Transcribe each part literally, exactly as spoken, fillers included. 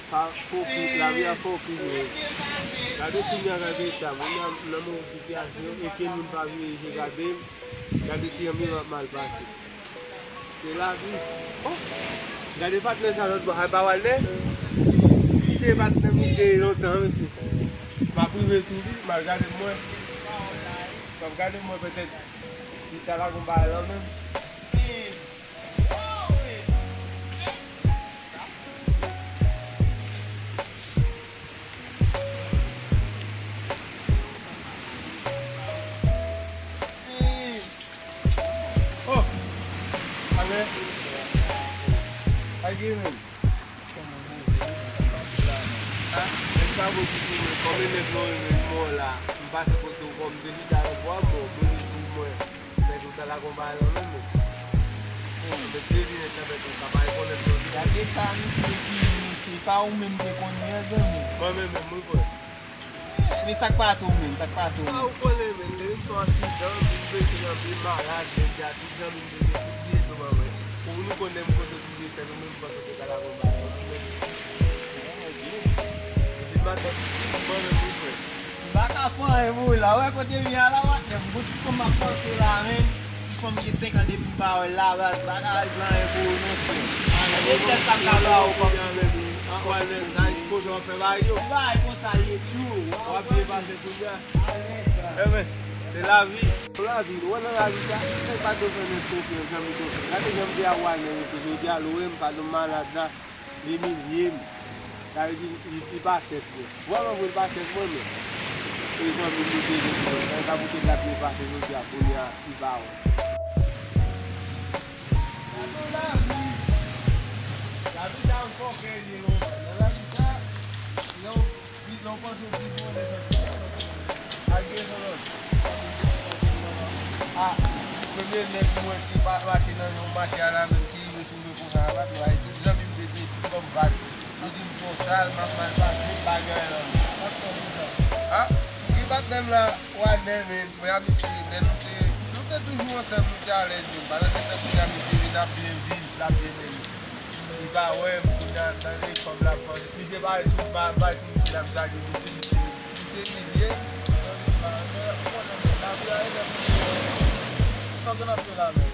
Pa fokit, lavi a fokit, men. Gade kounye a, gade eta, moun nan, nan move sitiyasyon, okenn moun pa vire je gade m. Gade kijan m ap mal pase. Se lavi. Oh! Gade patnè sa lòt bò, a pa Walnè? Se patnè m te ye lontan, mesye. M ap rive sou li, m ap gade mwen. M ap gade mwen petèt li ta ka gon bagay lan menm. Oh! Ale. Agi men. Ah, nèg pa bon ditou men. Kòm e nèg mwen renmen mwen la. M pase kote w kòm de chita nan bwa mwen, mwen di mwen. Nèg ou ta la konba yo menm. Mwen te di nèg la bèt ou ka pa rekonèt mwen. Gade ka misye ki misye, pa ou menm te konn mezanmi. Mwen menm menm wi frè. Men sa k pase w menm, sa k pase w menm? Ah, ou konnen men, depi m sou aksidan, m blese nan pye, malad, jodi a tout zanmi m te gen tout byen tou ban mwen. Pou nou konnen m kote sou je sèl ou menm panse te ka la konba yo. Depi maten, mwen menm wi frè. M pa ka fè anyen pou ou la. Ou wè kote m ye a la, patnè m? Gon ti fanm m ap panse la, men. Ti fanm gen senk an depi m pa wè l la, baz, m pa ka al fè anyen pou ou non, frè. Gade sèl sa m ka ba ou kòm. An, wè, men, sa koze w ap fè bagay yo. Bagay konsa ye tjou. W ap byen pase kounye a. Enben, se lavi. Lavi, ou wè nan lavi sa, nèg pa dwe fè nèg konfyans, janm konfyans. Gade jan m te a Walnè, mesye, jodi a, lwe m, padon, m malad la. Li imilye m. Sa vle di, li, li pa sèt mwen. Vrèman vre, li pa sèt mwen, men. E zanmi m li te gen mwen. Sa vle di, sa pou te gad mwen pase jodi a, kounye a, li pa wè. Gade lavi. Lavi sa yon fòkè li ye, non. Nan lavi sa, lè w, lè w panse w pi bon, lè w fè pi bon. Al gen son lòt. A, premye nèg mwen ki pa mache nan yon mache a la menm ki rive sou mwen konsa a, pa nou ay tout zanmi m te di tout ban m vag. Yo di m twò sal, m ap mal pase, bagay lan. Patnè m sa. A, ki patnè m la, Walnè, men, mwen a misye, lè nou te, nou te toujou ansanm, nou te alèz, men, pandan se tan kounye a misye vin ap byen viv, l ap byen mennen. Li pa wè m, kounye a, tande fanm la ap panse. Misye pale tout mal, pale tout misye la, misye a gen misye, misye, misye imilye m. Ou konnen, men, lavi a e lè pou ou. Sa w gen ap fè la, men?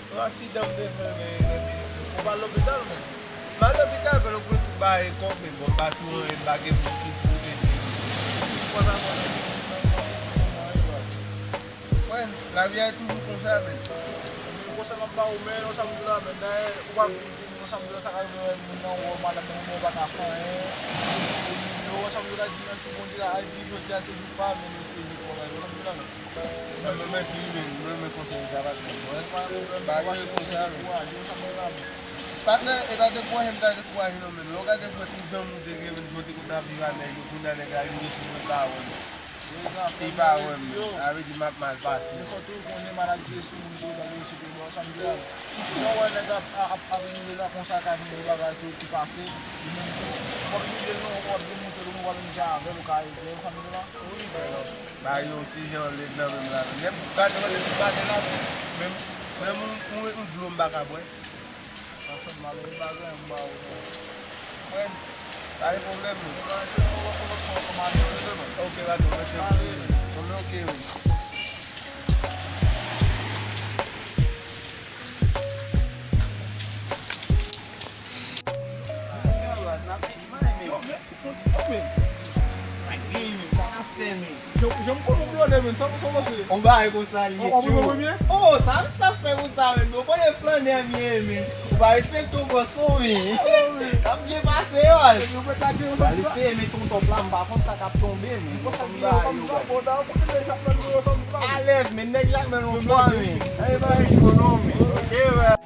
Yon aksidan m te fè, men, epi, ou pa al lopital, men. M al lopital, fè yo pran tout bagay kòb, men bon, m pa sou anyen, m pa gen moun ki pwoteje m. Ou konn sa, mwen, mwen, lavi a toujou konsa, men. Konsa m ap ba ou, men, non, sa m di la, men, dayè, ou pa vin di m, non, sa m di la, sa ka rive, moun nan, ou wè madanm nan, ou pa ka fè anyen. Ou wè sa m di la, di mèsi Bondye la, al di jodi a, se jou pa, men, se jou pa, ou konn sa m di la, men. Mwen, mwen, mèsi wi, men mwen, mwen konsèy sa pa twò bon. Pa gen konsèy a, men. Patnè, e pa dekouraje m ta dekouraje non, men lè w gade frè tout zanmi w te gen, men jodi kote n ap viv a nèg yo, kounye a nèg la rive sou mwen, li pa wè m. Li pa wè m, sa vle di m ap mal pase. Men fò toujou konnen maladi se sou moun pou yo ba yo sou pye bò, sa m di a. Si w wè nèg ap, ap, ap rive la konsa, ka vin yon bagay ki, ki pase, li menm tou, w ap rive non, w ap demontre l, ou pa menm jan avè l, ou ka ede l, sa m di la. Wi, men. Ba yo ti jan lèd nan menm la. Nèg gade mwen depi maten la, menm, menm yon, yon, yon dlo m pa ka bwè. Sa fè m mal, yon bagay m ba ou non. Mwen, pa gen pwoblèm non. Ok, pa gen pwoblèm. Bon, men ok, wi. Yo, men, fon ti fò, men. Sa k genyen, men? Sa k ap fè, men? Jan, jan m konn ou blòdè, men, sa, sa w panse? On bagay konsa li ye, tjou. O, sa, sa fè konsa, men. Ou konnen flannè m ye, men. Ou pa respekte w, bòs, non, men. N ap byen pase, yo. Yo mèt lage yon sòt. Alise, men, tonton pla, m pa konn sa k ap tonbe, men. Konsa ki yo, sa m di la, bon, da, kote nèg Jakmèl yo, sa m di la. Alèz, men, nèg Jakmèl yon fwa, men. Ay, bay, yo, non, men. Ok, men.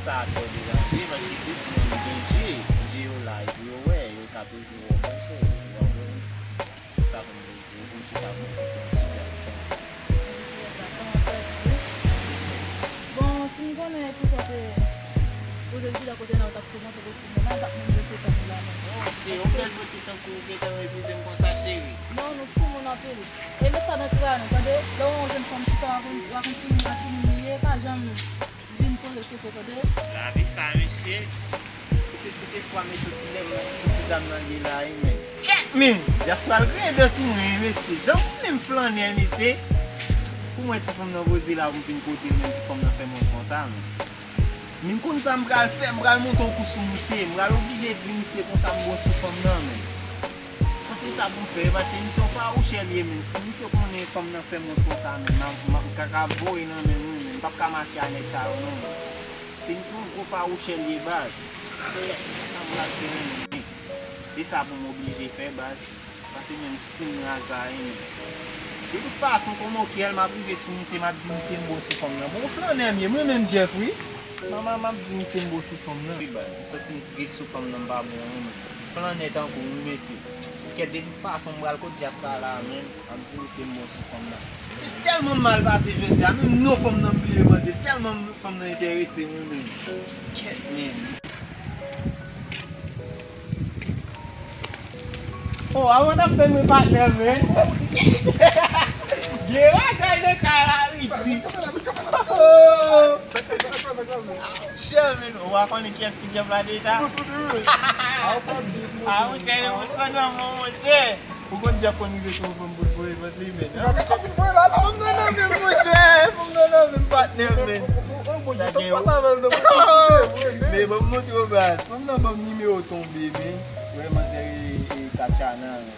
Sa twò deranje, paske tout moun gen zye, zye yo la, epi yo wè, yo ka toujou wè w, monchè, ou konprann? Sa fè m vle di w, misye ta bon, misye ta bon. Bon, si m konnen pou sa te, pou te di la kote nan ou t ap te montre de sinema, m t ap menm rete tann ou la menm. Monchè, yon bèl bote tankou w gentan refize m konsa, cheri. Non, nou sou moun anpil. E met sa nan kara nou, tande? Lè w wè yon jèn fanm chita, w a konn, w a konn ki moun, a ki moun li ye, pa janm vin poze kesyon, tande? Lavi sa, mesye. Tout, tout espwa m soti lè m soti dam nan ye la, wi, men. Kèt, men! Dyas pral griyen dan sou mwen, wi, mesye. Jan m konnen m flannè, mesye. Pou mwen, ti fanm nan poze la, pou m vin kote l, men pou fanm nan fè mwen konsa, men. Men m konn sa m pral fè, m pral monte yon kou sou misye, m pral oblije di misye konsa m bon sou fanm nan, men. Panse sa pou m fè, paske misye yon fawouchè l ye, men. Si misye konnen fanm nan fè mwen konsa, men, m a, m a, m ka, ka voye nan men mwen, men. M p ap ka mache a nèg sa yo, non, men. Se misye yon gwo fawouchè l ye, baz. Kèt, sa m pral fè, men. E sa pou m oblije fè, baz. Paske menm stil m raz la, wi, men. De tout fason, kòman okyèl, m ap rive sou misye, m ap di misye m bon sou fanm nan. Bon, flannè m ye, mwen menm Jeff, wi. Manman, m ap di misye m bon sou fanm nan. Wi, baz, m santi m tris sou fanm nan, m pa bon, wi, men. Flannè tankou m, wi, mesye. Kèt, de tout fason, m pral kot Dyas la, la, men. M ap di misye m bon sou fanm nan. Misye tèlman mal pase jodi a, menm non fanm nan m bliye mande, tèlman fanm nan enterese mwen menm. Kèt, men. Oh, avan n ap tann mwen patnè, men. Gen bagay nan kay la, wi. Oh. Monchè, men, ou pa konnen kiyès ki Jeff la deja? Ah, monchè, yon sou nan mwen, monchè. Ou konn Jeff konn rive sou fanm pou l voye vant li, men. Fanm nan nan men, monchè. Fanm nan nan men, patnè, men. Sa gen ou. Men, ban m montre w, baz. Fanm nan ban m nimewo tonbe, men. Wè, manzè, e, e, Tatiana, men.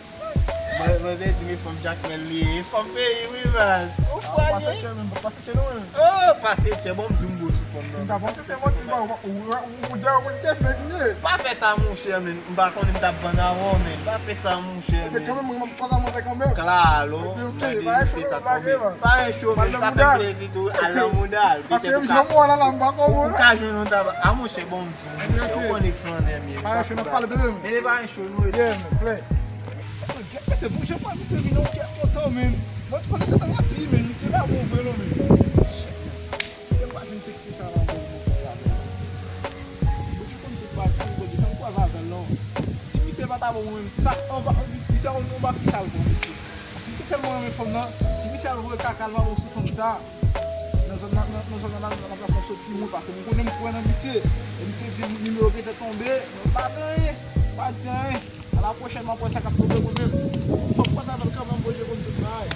Mwen, mwen te di, men fanm Jakmèl li ye. Fanm peyi, wi, baz. Ou fwa, pase tchè, men, pase tchè, non, men. Oh, pase tchè, bon, m di m bon sou fanm nan. Si m ta panse se manti, ba, ou, ou, ou, ou, ou, ou, ou, ou, ou, ou, Pa fè sa, monchè, men. M pa konnen m t ap vann avè w, men. Pa fè sa, monchè, men. Kanmenm, mwen, m ap pase manzè kanmenm. Klalo, m tande misye sa tonbe. Pa yon cho, men, sa fè plezi tou, al nan mouda l. Pase m janm wè la, la, m pa konprann. Ou ka jwenn yon tab. A, monchè, bon, m di w, monchè, ou konnen flannè m ye. Pa yon cho, n ap pale tande m. Men pa yon cho, nou. Yeah, man, play. Sa mwen gèt, se bon jan pa misye vin nan kè kontan, men. Mwen, mwen, se nan manti, men misye pa bon vre, non, men. Shit, man. Misye pa jwenn chèk espesyal ankò pou mwen konn avè l. Bondye konn tout bagay, Bondye fè m kwaze avè l, non. Si misye pa ta bon, mwen menm, sa, anba, misye, anba ki sa l bon, mesye. Paske m te tèlman renmen fanm nan, si misye al voye kaka l pa bon sou fanm sa, nan zòn nan, nan, nan zòn nan, nan, nan plas mwen soti, mwen pase, mwen konnen m kwè nan misye. E misye di nimewo gentan tonbe, mwen pa di anyen, pa di anyen. A la pwochèn, m ap wè sa k ap tonbe mwen menm. Fòk m kwaze avè l kanmenm, Bondye konn tout bagay.